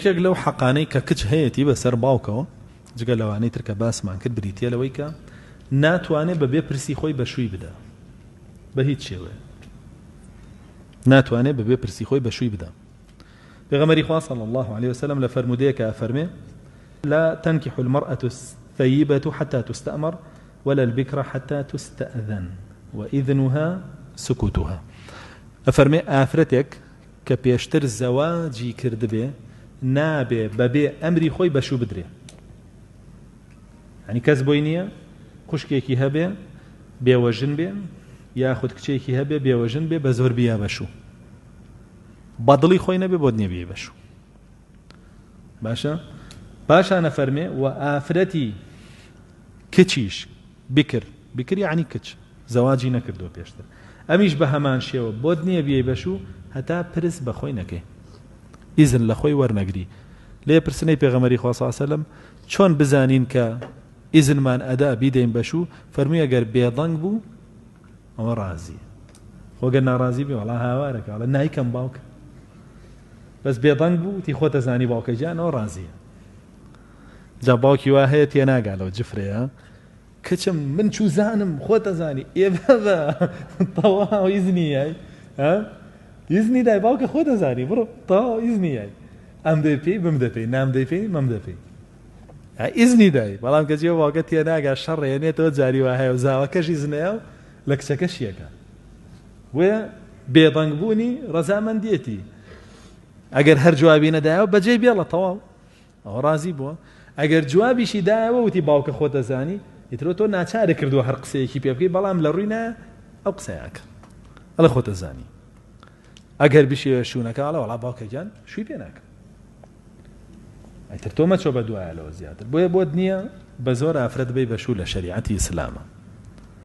یەکێک لەو حەقانەی کە کچ هەیەتی بەسەر باوکەوە جگە لەوانەی تر کە باسمان کرد بریتیە لەوەی کە ناتوانێ بە بێ پرسی خۆی بە شووی بدا بە هیچ شێوەیە ناتوانێ بە بێ پرسی خۆی بە شووی بدا. پێغەمبەری خوا صلی اللە علیە وسلم لە فەرموودەیەکا ئەفەرمێ، لا تنکح المرأة الثیبة حتی تستأمر ولا البکر حتی تستأذن وإذنها سکوتها. ئەفەرمێ ئافرەتێک کە پێشتر زەواجی کردبێ نابێ بەبێ ئەمری خۆی بەشوو بدرێ. یانی کەس بۆی نییە خوشکێکی هەبێ بێوەژن بێ یاخود کچێکی هەبێ بێوەژن بێ بە زۆر بیا بەشوو. بە دڵی خۆی نەبێ بۆت نیە بیەی بەشوو. باشە پاشان ئەفەرمێ و ئافرەتی کچیش بکر بکر یعنی کچ زەواجی نەکردووە پێشتر ئەمیش بە هەمان شێوە بۆت نییە بیەی بەشوو هەتا پرس بە خۆی نەکەی ئیزن لە خۆی وەرنەگری لێ پرسنەی پێغەمەری خوا صلی سەلەم چۆن بزانین کە ئیزنمان ئەدا بیدەین بەشوو فەرمووی ئەگەر بێدەنگ بوو ئەوە ڕازیە خۆ گەر ناڕازی بێ وەڵا هاوارەکە ئەڵێ نایکەم باوکە بەس بێدەنگ بوو وتی خۆتە زانی باوکە گیان ئەوە ڕازیە جا باوکی وا هەیە تێناگا لەو جفرەیە کچم من چوزانم خۆتە زانی ئێ بابا تەواو ئیزنی یای ها ئیزنی دای باوکە خۆتە زانی بڕۆ تەواو ئیزنی یای ئەم دەی پێی بم دەپێی نام دەی پێی مەم دەپێی ئیزنی دای بەڵام کەچی ئەو باوکە تێناگا شەڕ ئەیەنێتەوە جاری وا هەیە و زاواکەش ئیزنەیە و لە کچەکەشی ئەکا بۆیە بێدەنگ بوونی ڕەزامەندیەتی ئەگەر هەر جوابی نەدایەوە بەجێی بێڵە تەواو ئەوە ڕازی بووە ئەگەر جوابیشی دایەوە وتی باوکە خۆت دەزانی ئیترۆ تۆ ناچارە کردووە هەر قسەیەکی پێ بکەی بەڵام لە ڕووی نا ئەو قسەیەکە ئەڵێ خۆت دەزانی ئەگەر بشێوە شوونەکە ئەڵێ وەڵا باوکە گیان شووی پێ ناکەم ئیتر تۆ مەچۆ بە دوایە لەوە زیاتر بۆیە بۆت نییە بە زۆر ئافرەت بی بە شوو لە شەریعەتی ئیسلامە.